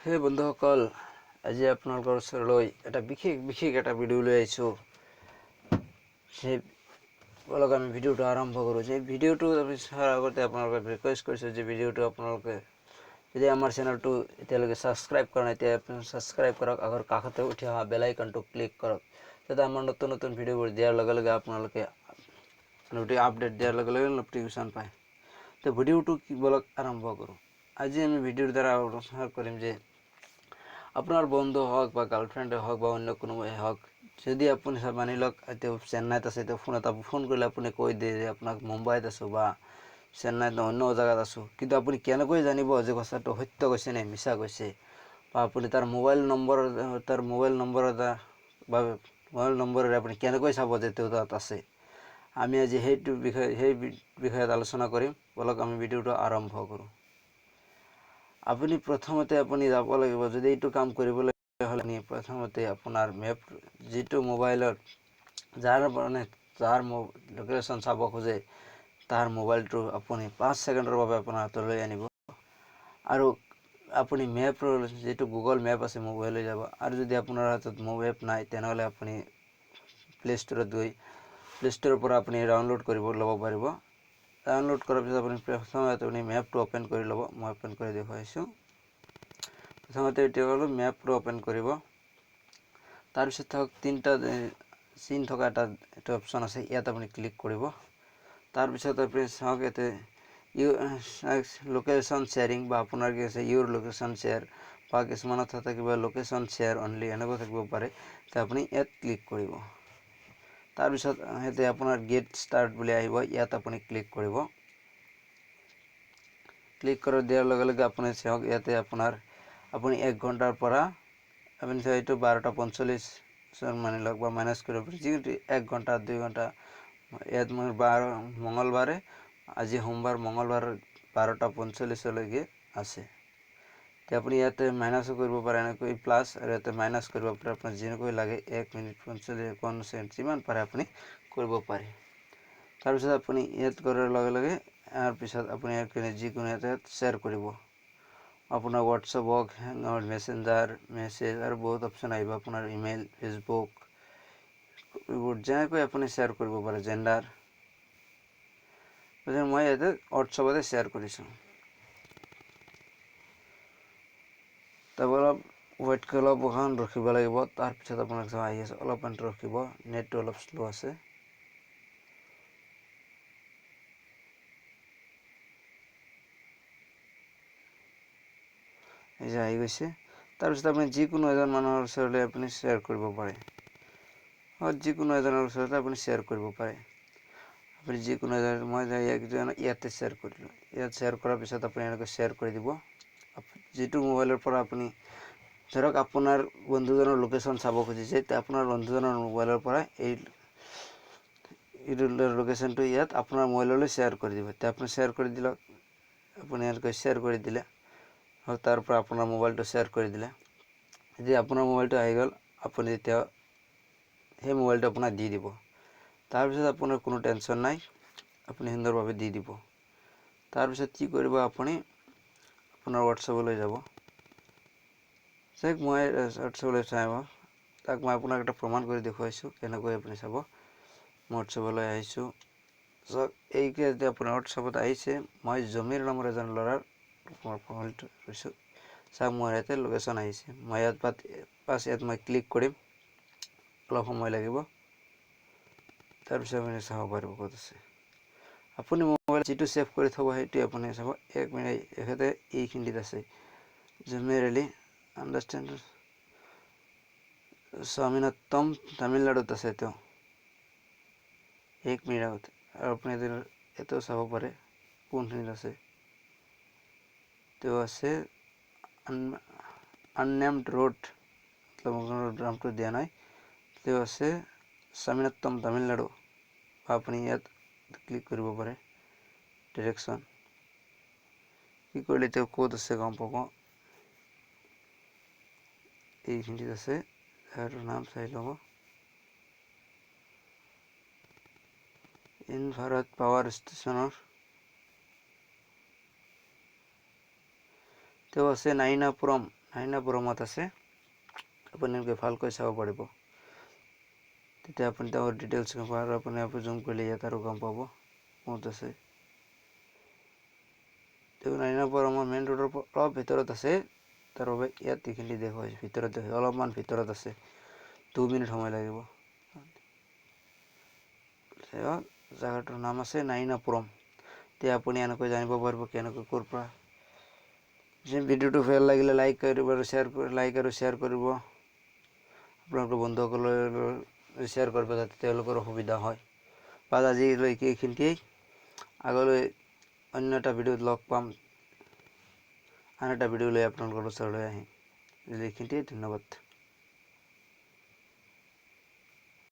হে বন্ধুসকল, আজি আপোনালোকৰ ওচৰলৈ এটা বিশেষ বিশেষ এটা ভিডিঅ' লৈ আহিছোঁ। সেই বলক আমি ভিডিঅ'টো আৰম্ভ কৰোঁ। যে ভিডিঅ'টো আমি চোৱাৰ আগতে আপোনালোকক ৰিকুৱেষ্ট কৰিছোঁ যে ভিডিঅ'টো আপোনালোকে যদি আমাৰ চেনেলটো এতিয়ালৈকে ছাবস্ক্ৰাইব কৰা নাই, তেতিয়া আপুনি ছাবস্ক্ৰাইব কৰক আৰু কাষতে উঠি অহা বেল আইকনটো ক্লিক কৰক, যাতে আমাৰ নতুন নতুন ভিডিঅ'বোৰ দিয়াৰ লগে লগে আপোনালোকে আপডেট দিয়াৰ লগে লগে ন'টিফিকেশ্যন পায়। তো ভিডিঅ'টো কি বলক আৰম্ভ কৰোঁ। আজি আমি ভিডিঅ'ৰ দ্বাৰা আলোচনা কৰিম যে আপোনাৰ বন্ধু হওক বা গাৰ্লফ্ৰেণ্ডে হওক বা অন্য কোনোবাই হওক, যদি আপুনি মানি লওক এতিয়া চেন্নাইত আছে, এতিয়া ফোন এটা ফোন কৰিলে আপুনি কৈ দিয়ে যে আপোনাক মুম্বাইত আছোঁ বা চেন্নাইত অন্য জেগাত আছোঁ, কিন্তু আপুনি কেনেকৈ জানিব যে কথাটো সত্য কৈছে নে মিছা কৈছে? বা আপুনি তাৰ মোবাইল নম্বৰ, তাৰ মোবাইল নম্বৰ এটা বা মোবাইল নম্বৰেৰে আপুনি কেনেকৈ চাব যে তেওঁ তাত আছে? আমি আজি সেইটো বিষয়ে সেই বিষয়ত আলোচনা কৰিম। বলক আমি ভিডিঅ'টো আৰম্ভ কৰোঁ। আপুনি প্ৰথমতে আপুনি যাব লাগিব, যদি এইটো কাম কৰিবলৈ হ'লে আপুনি প্ৰথমতে আপোনাৰ মেপ যিটো মোবাইলত যাৰ মানে যাৰ লোকেশ্যন চাব খোজে তাৰ মোবাইলটো আপুনি 5 ছেকেণ্ডৰ বাবে আপোনাৰ হাতলৈ আনিব আৰু আপুনি মেপৰ যিটো গুগল মেপ আছে মোবাইললৈ যাব। আৰু যদি আপোনাৰ হাতত মেপ নাই, তেনেহ'লে আপুনি প্লে' ষ্ট'ৰত গৈ প্লে' ষ্ট'ৰৰ পৰা আপুনি ডাউনলোড কৰিব ল'ব পাৰিব। ডাউনলোড কৰাৰ পিছত আপুনি প্ৰথমতে আপুনি মেপটো অ'পেন কৰি ল'ব। মই অ'পেন কৰি দেখুৱাইছোঁ। প্ৰথমতে এতিয়া ক'লোঁ মেপটো অ'পেন কৰিব। তাৰপিছত থাকক তিনিটা চিন থকা এটা এইটো অপশ্যন আছে, ইয়াত আপুনি ক্লিক কৰিব। তাৰপিছত আপুনি চাওক ইয়াতে ইউ লোকেশ্যন শ্বেয়াৰিং বা আপোনাৰ কি আছে ইউৰ লোকেশ্যন শ্বেয়াৰ বা কিছুমানত থাকিব লোকেশ্যন শ্বেয়াৰ অনলি, এনেকুৱা থাকিব পাৰে। তে আপুনি ইয়াত ক্লিক কৰিব। তাৰপিছত ইয়াতে আপোনাৰ গেট ষ্টাৰ্ট বুলি আহিব, ইয়াত আপুনি ক্লিক কৰিব। ক্লিক কৰি দিয়াৰ লগে লগে আপুনি চাওক ইয়াতে আপোনাৰ আপুনি 1 ঘণ্টাৰ পৰা আপুনি চাওক এইটো 12:45 মানি লওক বা মাইনাছ কৰিব পাৰে, যিকোনো 1 ঘণ্টা 2 ঘণ্টা। ইয়াত মই মঙলবাৰে, আজি সোমবাৰ, মঙলবাৰ 12:45লৈকে আছে। এতিয়া আপুনি ইয়াতে মাইনাছো কৰিব পাৰে, এনেকৈ প্লাছ আৰু ইয়াতে মাইনাছ কৰিব পাৰে, আপোনাৰ যেনেকৈ লাগে 1 মিনিট 45 51 ছেকেণ্ড যিমান পাৰে আপুনি কৰিব পাৰে। তাৰপিছত আপুনি ইয়াত কৰাৰ লগে লগে ইয়াৰ পিছত আপুনি যিকোনো এটা শ্বেয়াৰ কৰিব, আপোনাৰ হোৱাটছএপ হওক, মেছেঞ্জাৰ মেছেজ আৰু বহুত অপশ্যন আহিব, আপোনাৰ ইমেইল, ফেচবুক, এইবোৰ যেনেকৈ আপুনি শ্বেয়াৰ কৰিব পাৰে, জেণ্ডাৰ। গতিকে মই ইয়াতে হোৱাটছএপতে শ্বেয়াৰ কৰিছোঁ। তাৰপৰা অলপ ৱেইট কৰি অলপ অকণ ৰখিব লাগিব। তাৰপিছত আপোনাক আহি আছে, অলপমান ৰখিব, নেটটো অলপ শ্ল' আছে। এই যে আহি গৈছে। তাৰপিছত আপুনি যিকোনো এজন মানুহৰ ওচৰলৈ আপুনি শ্বেয়াৰ কৰিব পাৰে, যিকোনো এজনৰ ওচৰতে আপুনি শ্বেয়াৰ কৰিব পাৰে। আপুনি যিকোনো এজন, মই ইয়াতে শ্বেয়াৰ কৰিলোঁ। ইয়াত শ্বেয়াৰ কৰাৰ পিছত আপুনি এনেকৈ শ্বেয়াৰ কৰি দিব। যিটো মোবাইলৰ পৰা আপুনি ধৰক আপোনাৰ বন্ধুজনৰ লোকেশ্যন চাব খুজিছে, তেতিয়া আপোনাৰ বন্ধুজনৰ মোবাইলৰ পৰা এইটো লোকেশ্যনটো ইয়াত আপোনাৰ মোবাইললৈ শ্বেয়াৰ কৰি দিব। তেতিয়া আপুনি শ্বেয়াৰ কৰি দিলক, আপুনি এনেকৈ শ্বেয়াৰ কৰি দিলে আৰু তাৰ পৰা আপোনাৰ মোবাইলটো শ্বেয়াৰ কৰি দিলে। যেতিয়া আপোনাৰ মোবাইলটো আহি গ'ল, আপুনি তেতিয়া সেই মোবাইলটো আপোনাক দি দিব। তাৰপিছত আপোনাৰ কোনো টেনশ্যন নাই, আপুনি সুন্দৰভাৱে দি দিব। তাৰপিছত কি কৰিব, আপুনি আপোনাৰ হোৱাটছএপলৈ যাব। চাওক মই হোৱাটছএপলৈ চাই, তাক মই আপোনাক এটা প্ৰমাণ কৰি দেখুৱাইছোঁ কেনেকৈ আপুনি চাব। মই হোৱাটছএপলৈ আহিছোঁ। চাওক এইকে যেতিয়া আপোনাৰ হোৱাটছএপত আহিছে, মই জমিৰ নামৰ এজন ল'ৰাৰ প্ৰফাইলটো লৈছোঁ। চাওক মোৰ ইয়াতে লোকেশ্যন আহিছে। মই ইয়াত পাছ ইয়াত মই ক্লিক কৰিম, অলপ সময় লাগিব। তাৰপিছত আপুনি চাব পাৰিব ক'ত আছে। আপুনি মোবাইল যিটো ছেভ কৰি থ'ব সেইটোৱে আপুনি চাব। 1 মিনিট, এখেতে এইখিনিত আছে জমিৰ আলী আণ্ডাৰষ্টেণ্ড স্বামীনাথম তামিলনাডুত আছে তেওঁ। 1 মিনিট আগতে। আৰু আপুনি এইটো চাব পাৰে কোনখিনিত আছে। তেওঁ আছে আননেমড ৰোড, নামটো দিয়া নাই। তেওঁ আছে স্বামীনাথম তামিলনাডু। বা আপুনি ইয়াত ক্লিক কৰিব পাৰে ডিৰেকশ্যন কি কৰিলে তেওঁ ক'ত আছে গম পাব। এইখিনিত আছে, তাৰ নাম চাই ল'ব। ইন ভাৰত পাৱাৰ ষ্টেচনৰ তেওঁ আছে নাইনাপুৰম, নাৰায়ণপুৰমত আছে। আপোনালোকে ভালকৈ চাব পাৰিব, তেতিয়া আপুনি তেওঁৰ ডিটেইলছ গম পাব। আৰু আপুনি জুম কৰিলে ইয়াত আৰু গম পাব ক'ত আছে। তেওঁ নাৰায়ণপুৰমৰ মেইন ৰোডৰ অলপ ভিতৰত আছে। তাৰ বাবে ইয়াত এইখিনি দেখুৱাইছে, ভিতৰত দেখুৱাইছে, অলপমান ভিতৰত আছে। 2 মিনিট সময় লাগিব। জেগাটোৰ নাম আছে নাৰায়ণপুৰম। এতিয়া আপুনি এনেকৈ জানিব পাৰিব কেনেকৈ ক'ৰ পৰা। যে ভিডিঅ'টো ভাল লাগিলে লাইক কৰিব আৰু শ্বেয়াৰ কৰি, লাইক আৰু শ্বেয়াৰ কৰিব। আপোনালোকৰ বন্ধুসকলৰ শ্বেয়াৰ কৰিব, যাতে তেওঁলোকৰো সুবিধা হয়। বা আজিলৈকে এইখিনিতেই। আগলৈ অন্য এটা ভিডিঅ'ত লগ পাম। আন এটা ভিডিঅ' লৈ আপোনালোকৰ ওচৰলৈ আহিম। এইখিনিতেই, ধন্যবাদ।